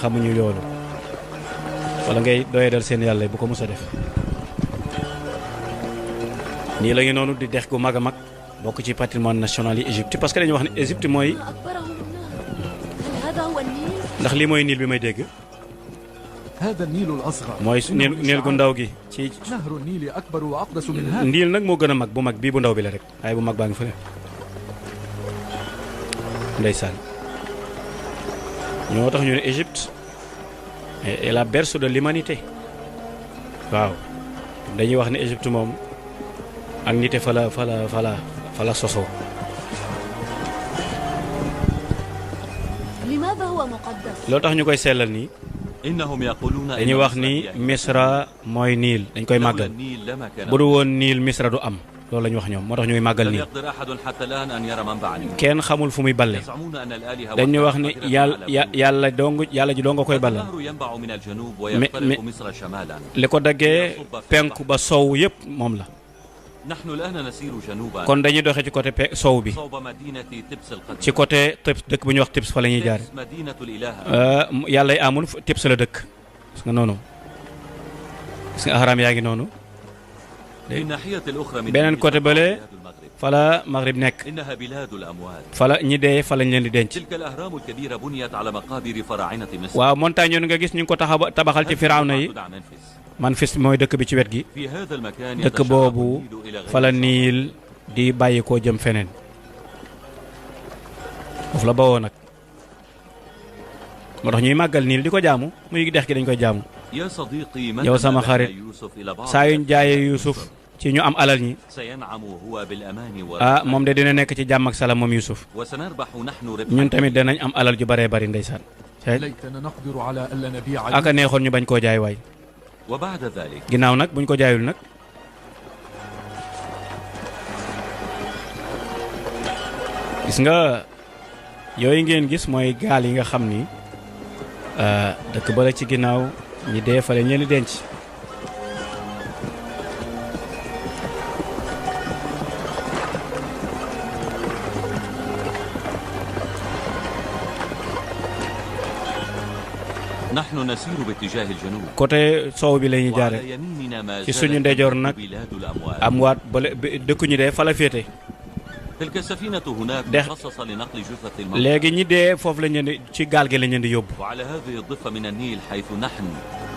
Speaker 1: xamuñu loolu wala ngay doyadal seen yàlla bu ko mos a def nii la ngi noonu di dex gu mag a mag bokk ci patrimoine national yi Égypte parce que dañuy wax ne Égypte mooy ndax lii mooy niil bi may dégg mooy niil gu ndaw gi ci niil nag moo gën a mag bu mag bii bu ndaw bi la rek waaye bu mag baa ngi fa ne ndeysaan ñoo tax ñu ne Égypte est la berceau de l'humanité waaw dañuy wax ne Égypte moom ak nite fa la sosoo loo tax ñu koy sellal nii dañuy wax ni Misra mooy niil dañ koy màggal bu du woon niil Misra du am loolu la ñu wax ñoom moo tax ñuy màggal nii kenn xamul fu muy balle dañuy wax ni yàlla ji dong nga koy ballal li ko daggee penku ba sow yëpp moom la kon dañuy doxee ci côté sow bi ci côté Tips dëkk bu ñuy wax Tips fa la ñuy jaare yàlla yi amul Tips la dëkk gis nga noonu gis nga ahram yaa ngi noonu beneen côté bële fa la Maghrib nekk fa la ñi dee fa lañ leen di denc waaw montagne yoonu nga gis ñu ngi ko tabaxal ci Firawna yi Memphis mooy dëkk bi ci wet gi dëkk boobu fa la niil di bàyyi koo jëm feneen foofu la bawoo nag moo tax ñuy màggal niil di ko jaamu muy dex gi dañ koy jaamu yow sama xarit saa yuñ jaayee Youssouf ci ñu am alal ñi moom de dina nekk ci jàmm ak salaam moom Youssouf ñun tamit danañ am alal ju baree bari ndeysaan aka neexoon ñu bañ koo jaay waay ginnaaw nag buñ ko jaayul nag gis nga yooyu ngeen gis mooy gaal yi nga xam ni dëkk bala ci ginnaaw ñi dee fa leen leen di denc
Speaker 2: نحن نسير باتجاه الجنوب
Speaker 1: côté soow bi la ñuy jaare
Speaker 2: وعلى يميننا ما
Speaker 1: ci suñu
Speaker 2: زالت
Speaker 1: ndeyjoor nag
Speaker 2: بلاد الأموال.
Speaker 1: amwaat bale dëkku ñi dee fa la féete
Speaker 2: تلك السفينة هناك
Speaker 1: ده.
Speaker 2: مخصصة لنقل جثث الموتى.
Speaker 1: léegi ñi dee foofu la ñu di ci gaal gi la ñu di yóbbu
Speaker 2: وعلى هذه الضفة من النيل حيث نحن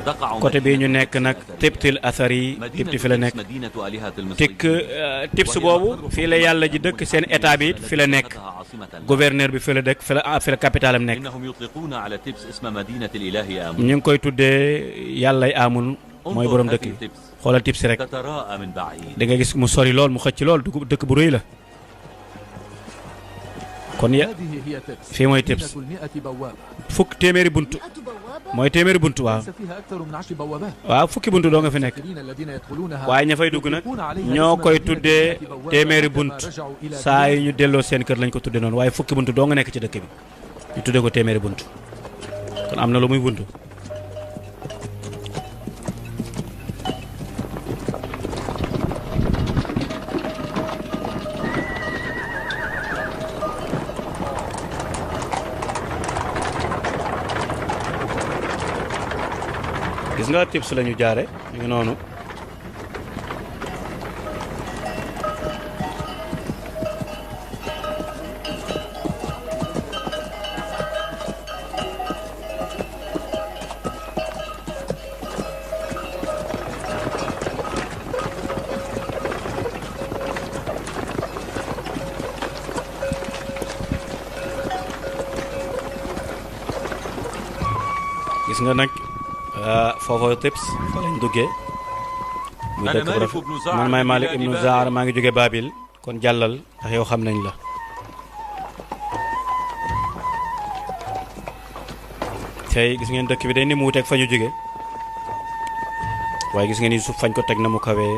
Speaker 2: تقع
Speaker 1: côté bii ñu
Speaker 2: مدينة
Speaker 1: nekk nag
Speaker 2: الأثرية.
Speaker 1: tibtil athar yi
Speaker 2: مدينة
Speaker 1: tibti fi la nekk
Speaker 2: تبس مدينة آلهة
Speaker 1: tikk
Speaker 2: المصريين.
Speaker 1: tips boobu fii la yàlla ji dëkk seen état bi it fi la nekk
Speaker 2: اتخذها عاصمة الآن.
Speaker 1: gouverneur bi fi la dëkk fi la capital am nekk
Speaker 2: إنهم يطلقون على تبس اسم مدينة الإله آمون.
Speaker 1: ñu ngi koy tuddee yàllay amun mooy borom dëkk yi xoolal tips rek
Speaker 2: تتراءى من بعيد.
Speaker 1: da nga gis mu sori lool mu xëcc lool dëkk bu rëy la kon ya
Speaker 5: هذه هي تبس
Speaker 1: في موي تبس.
Speaker 5: مدينة 100 بوابة
Speaker 1: fukk téeméeri bunt
Speaker 3: 100 بوابة.
Speaker 1: mooy téeméeri bunt waaw
Speaker 5: ليس فيها أكثر من 10 بوابات.
Speaker 1: waaw fukki bunt doo nga fi nekk
Speaker 5: الساكنين الذين يدخلونها
Speaker 1: waaye ña fay dugg nag
Speaker 5: يطلقون عليها
Speaker 1: ñoo
Speaker 5: اسم
Speaker 1: koy
Speaker 5: مدينة
Speaker 1: tuddee
Speaker 5: 100 بوابة
Speaker 1: téeméeri
Speaker 5: كما
Speaker 1: bunt
Speaker 5: رجعوا إلى
Speaker 1: saa yi
Speaker 5: بلاد
Speaker 1: ñu delloo seen kër lañ ko tuddee noonu waaye fukki bunt doo nga nekk ci dëkk bi ñu tuddee ko téeméeri bunt kon am na lu muy bunt gis nga tips la ñu jaare ñu ngi noonu gis nga nag foofa tips fa lañ duggee muy
Speaker 2: أنا
Speaker 1: dëkk bu
Speaker 2: مالك
Speaker 1: rafet
Speaker 2: بن زعر
Speaker 1: man maay
Speaker 2: من
Speaker 1: Malik
Speaker 2: بلاد
Speaker 1: ibnu
Speaker 2: بابل.
Speaker 1: Zaar maa ngi jóge Babil kon jàllal ndax yow xam nañ la tey gis ngeen dëkk bi day ni mu wuteeg fa ñu jóge waaye gis ngeen ni suuf fañ ko teg na mu kawee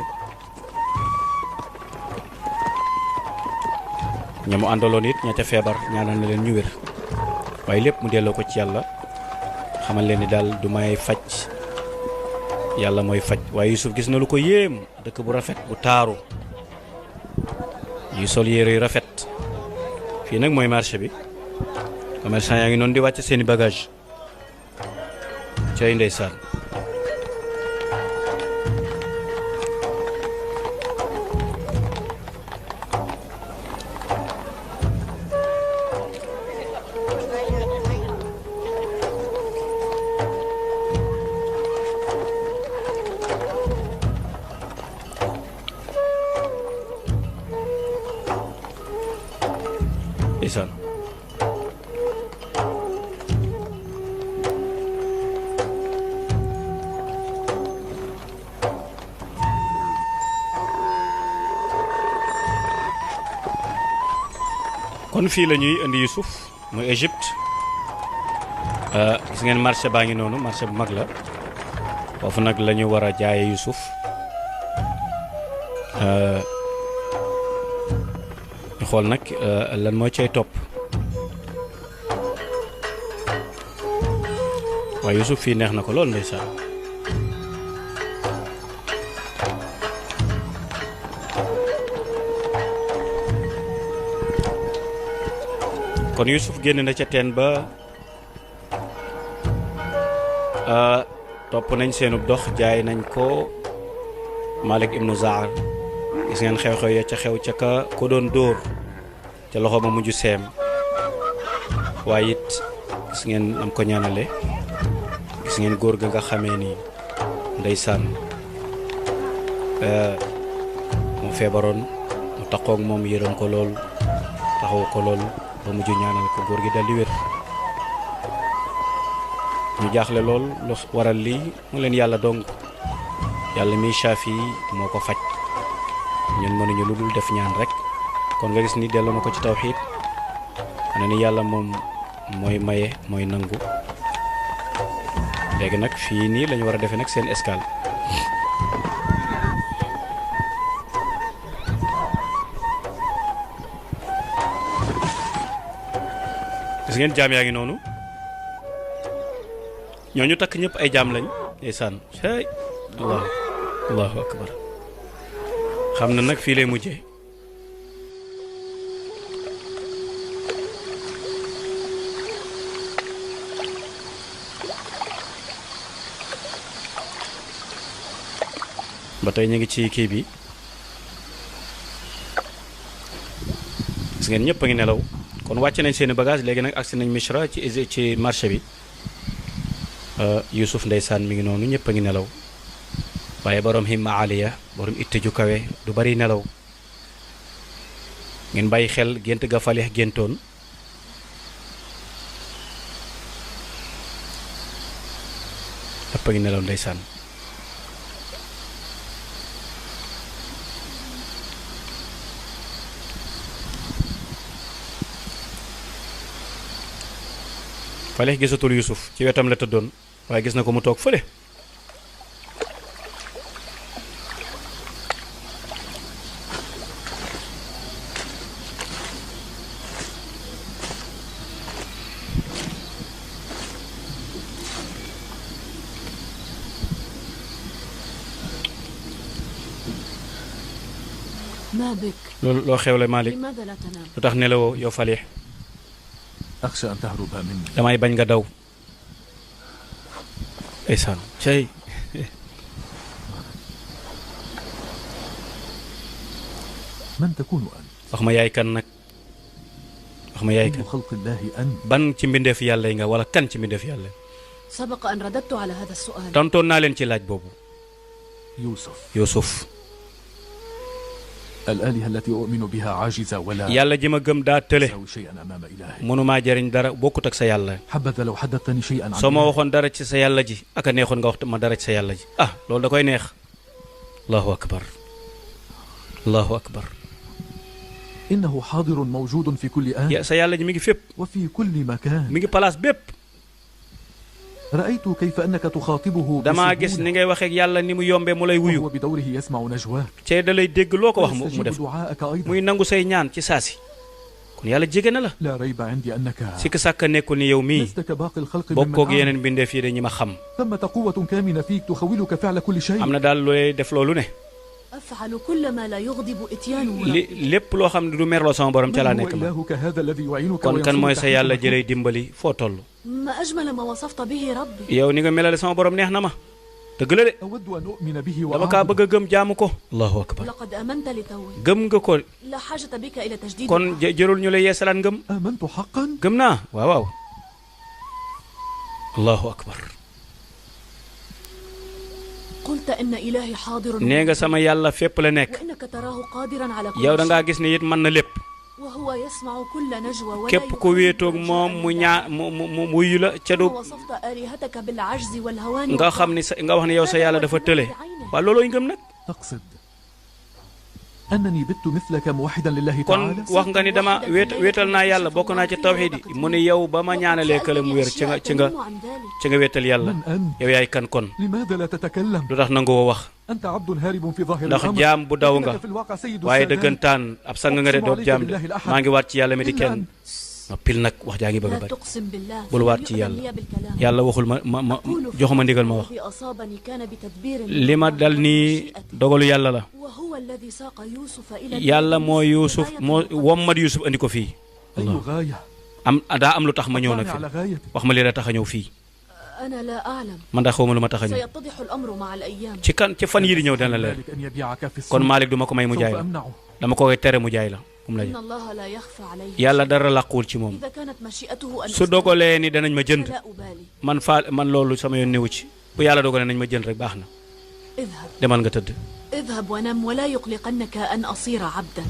Speaker 1: ña mu àndaloon it ña ca feebar ñaanal na leen ñu wér waaye lépp mu delloo ko ci yàlla xamal leen ni daal du may faj yàlla mooy faj waaye Yusuf gis na lu ko yéem dëkk bu rafet bu taaru yi sol yére yu rafet fii nag mooy marché bi commerçant yaa ngi noonu di wàcc seeni bagage cay ndeysaan ndeysaan kon fii la ñuy indi Yusuf muy Égypte gis ngeen marché baa ngi noonu marché bu mag la foofu nag la ñu war a jaaye Yusuf ñu xool nag lan moo cay topp waaye Yusuf fii neex na ko lool ndeysaan kon Yusuf génn na ca teen ba topp nañ seenub dox jaay nañ ko Malik ibnu Zaar gis ngeen xew-xew ya ca xew ca ko doon dóor ca loxo ma mujj seem waaye it gis ngeen am ko ñaanale gis ngeen góor ga nga xamee ni ndeysaan mu feebaroon mu taxoog moom yërëm ko lool taxaw ko lool ba mujj ñaanal ko góor gi dal di wér ñu jaaxle lool lu waral lii mu leen yàlla dong yàlla miy Shaafi moo ko faj ñun mënuñu lu dul def ñaan rek kon nga gis ni delloo na ko ci tawxiid ana ni yàlla moom mooy maye mooy nangu léegi nag fii nii lañu war a defee nag seen escale gis ngeen jaam yaa ngi noonu ñooñu takk ñëpp ay jaam lañ ndeysaan hey allahu akbar xam na nag fii lay mujjee ba tey ñu ngi ci kii bi gis ngeen ñëpp a ngi nelaw kon wàcc nañ seeni bagage léegi nag agsi nañ Misra ci marché bi Yuusuf ndeysaan mi ngi noonu ñëpp a ngi nelaw waaye borom himma aliya borom itte ju kawe du bari nelaw ngeen bàyyi xel gént ga Falih géntoon ñëpp a ngi nelaw ndeysaan Falih gisatul Yuusuf ci wetam la tëddoon waaye gis na ko mu toog fële
Speaker 3: ما بك؟
Speaker 1: loo xewle Malick
Speaker 3: لماذا لا تنام؟
Speaker 1: lu tax nelawoo yow Falih
Speaker 5: أخشى أن تهرب مني.
Speaker 1: damay bañ nga daw ndeysaan cey
Speaker 5: من تكون أنت؟
Speaker 1: wax ma yaay kan nag wax ma yaay
Speaker 5: أي
Speaker 1: kan
Speaker 5: خلق الله أنت؟
Speaker 1: ban ci mbindeef yàlla yi nga wala kan ci mbindeef yàlla yi
Speaker 3: سبق أن رددت على هذا السؤال.
Speaker 1: tontoon naa leen ci laaj boobu
Speaker 5: يوسف.
Speaker 1: Yuusuf
Speaker 5: الآلهة التي أؤمن بها عاجزة ولا
Speaker 1: yàlla ji ma gëm daa tële
Speaker 5: تساوي شيئا أمام إلهي.
Speaker 1: mënumaa jariñ dara bokkut ak sa yàlla
Speaker 5: حبذا لو حدثتني شيئا عن
Speaker 1: soo ma
Speaker 5: إلهي.
Speaker 1: waxoon dara ci sa yàlla ji aka neexoon nga wax ma dara ci sa yàlla ji ah loolu da koy neex allahu akbar allahu akbar
Speaker 5: إنه حاضر موجود في كل آن
Speaker 1: sa yàlla ji mi ngi fépp
Speaker 5: وفي كل مكان.
Speaker 1: mi ngi place bépp
Speaker 5: رأيت كيف أنك تخاطبه
Speaker 1: damaa gis ni
Speaker 5: بسهولة
Speaker 1: ngay waxee ak yàlla ni mu yombee mu lay wuyu
Speaker 5: وهو بدوره يسمع نجواك
Speaker 1: cee da lay dégg loo ko wax mu
Speaker 5: ويستجيب
Speaker 1: def
Speaker 5: دعاءك أيضا.
Speaker 1: muy nangu say ñaan ci saasi kon yàlla jege na la
Speaker 5: لا ريب عندي أنك
Speaker 1: sikk sàkk nekkul ni yow mii
Speaker 5: لست كباقي الخلق ممن
Speaker 1: bokkoog
Speaker 5: أعلم.
Speaker 1: yeneen mbindeef yi de ñi ma xam
Speaker 5: ثمة قوة كامنة فيك تخولك فعل كل شيء.
Speaker 1: am na daal looy def loolu ne
Speaker 3: أفعل كل ما لا يغضب إتيانه.
Speaker 1: li lépp loo xam ne du merloo sama borom ca laa
Speaker 5: من هو
Speaker 1: nekk ma
Speaker 5: إلهك هذا الذي يعينك
Speaker 1: kon kan mooy
Speaker 5: وينصرك
Speaker 1: sa yàlla
Speaker 5: حيث
Speaker 1: jëlay dimbali foo toll
Speaker 3: ما أجمل ما وصفت به ربي.
Speaker 1: yow ni nga melale sama borom neex na ma dëgg la de
Speaker 5: أود أن أؤمن به
Speaker 1: dama kaa bëgg
Speaker 5: وأعبده.
Speaker 1: a gëm jaamu ko allahu akbar
Speaker 3: لقد آمنت لتوي.
Speaker 1: gëm nga ko
Speaker 3: لا حاجة بك إلى تجديد.
Speaker 1: kon jërul ñu la yeesalaat ngëm
Speaker 5: آمنت حقا.
Speaker 1: gëm naa waaw waaw allahu akbar
Speaker 3: قلت إن إلهي حاضر.
Speaker 1: nee nga sama yàlla fépp la nekk
Speaker 3: وإنك تراه قادرا على كل
Speaker 1: yow da ngaa
Speaker 3: شيء.
Speaker 1: gis ne it mën na lépp
Speaker 3: وهو يسمع كل نجوى ولا
Speaker 1: képp ku wéetoog moom mu ñaa mu wuyu la ca du
Speaker 3: ثم وصفت آلهتك بالعجز والهوان
Speaker 1: nga xam ni sa nga wax ne yow sa yàlla dafa tële waaw loolooy ngëm nag
Speaker 5: تقصد أنني بت مثلك موحدا لله
Speaker 1: kon
Speaker 5: تعالى.
Speaker 1: wax nga ni dama wéetal naa yàlla bokk naa ci tawxiid yi mu ne yow ba ma ñaanalee kële mu wér ci nga wéetal yàlla
Speaker 5: من أنت؟
Speaker 1: yow yaay kan kon
Speaker 5: لماذا لا تتكلم؟
Speaker 1: lu tax nangoo wax
Speaker 5: أنت عبد هارب في ظاهر
Speaker 1: ndax
Speaker 5: الأمر.
Speaker 1: jaam bu daw nga
Speaker 5: لكنك في الواقع سيد
Speaker 1: waaye
Speaker 5: السادات.
Speaker 1: dëggantaan ab sang nga de doob jaam de maa ngi waat ci yàlla mi di
Speaker 5: إلا
Speaker 1: kenn
Speaker 5: أن
Speaker 1: noppil nag wax jaa ngi bëgg a
Speaker 3: لا
Speaker 1: bari
Speaker 3: تقسم بالله.
Speaker 1: bul waat ci
Speaker 3: فلم
Speaker 1: yàlla
Speaker 3: يؤذن لي بالكلام.
Speaker 1: yàlla waxul ma
Speaker 3: أقول
Speaker 1: joxuma ndigal ma wax
Speaker 3: الذي أصابني كان بتدبير
Speaker 1: li ma dal nii dogalu yàlla la
Speaker 3: وهو الذي ساق يوسف إلى
Speaker 1: yàlla moo Yuusuf moo wommat Yuusuf andi ko fii
Speaker 5: أي غاية؟
Speaker 1: am daa am lu tax ma ñëw nag
Speaker 5: أطلعني
Speaker 1: fi
Speaker 5: على غاية.
Speaker 1: wax ma li la tax a ñëw fii
Speaker 3: أنا لا أعلم.
Speaker 1: man daa xawma lu ma tax a ñëw
Speaker 3: سيتضح الأمر مع الأيام.
Speaker 1: ci fan yii di ñëw dana leer
Speaker 5: ذلك أن يبيعك في السوق.
Speaker 1: kon Malick du ma ko may mu jaay
Speaker 5: سوف
Speaker 1: la
Speaker 5: أمنعه.
Speaker 1: dama ko koy tere mu jaay la mu la
Speaker 3: إن الله لا يخفى عليه.
Speaker 1: yàlla dara làquwul ci moom
Speaker 3: إذا كانت مشيئته أن
Speaker 1: su dogalee ni danañ ma jënd
Speaker 3: لا أبالي.
Speaker 1: man loolu sama yoon newu ci bu yàlla dogalee nañ ma jënd rek baax na
Speaker 3: اذهب
Speaker 1: demal nga tëdd
Speaker 3: اذهب ونم ولا يقلقنك أن أصير عبدا.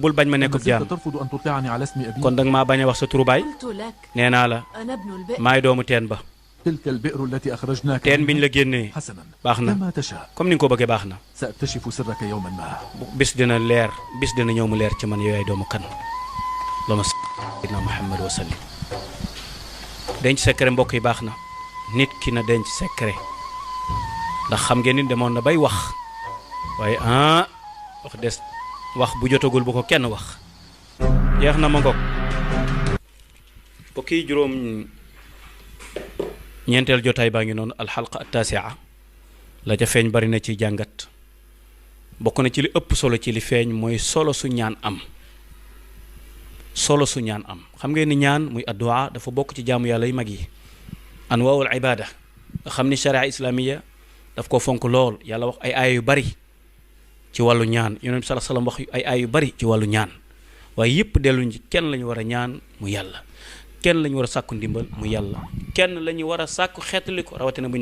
Speaker 1: bul bañ ma
Speaker 5: ما
Speaker 1: nekkub
Speaker 5: زلت
Speaker 1: jaam
Speaker 5: ترفض أن تطلعني على اسم أبي.
Speaker 1: kon danga maa bañ a wax sa turu baay
Speaker 3: قلت لك
Speaker 1: nee naa la
Speaker 3: أنا ابن البئر.
Speaker 1: maay doomu teen ba
Speaker 5: تلك البئر التي أخرجناك
Speaker 1: teen biñ
Speaker 5: منها.
Speaker 1: la génnee
Speaker 5: حسنا
Speaker 1: baax na
Speaker 5: كما تشاء.
Speaker 1: comme ni nga ko bëggee baax na
Speaker 5: سأكتشف سرك يوما ما.
Speaker 1: bis dina leer bis dina ñëw mu leer ci man yow yaay doomu kan lama sayyidina Muhammad wa sallim denc secret mbokk yi baax na nit ki na denc secret ndax xam ngeen ni demoon na bay wax waaye wax des wax bu jotagul bu ko kenn wax jeex na ma ngoog mbokk yi juróom ñeenteel jotaay baa ngi noonu alxalqa attaasia la ca feeñ bari na ci jàngat bokk na ci li ëpp solo ci li feeñ mooy solo su ñaan am solo su ñaan am xam ngeen ni ñaan muy addu'a dafa bokk ci jaamu yàlla yu mag yi anwaawul ibaada nga xam ni sharia islamiya daf ko fonk lool yàlla wax ay aaya yu bari ci wàllu ñaan yonent bi sallallahu alayhi wasallam wax ay aaya yu bari ci wàllu ñaan waaye yëpp delluñ ci kenn la ñu war a ñaan mu yàlla kenn la ñu war a sàkku ndimbal mu yàlla kenn la ñu war a sàkku xeetali ko rawatina bu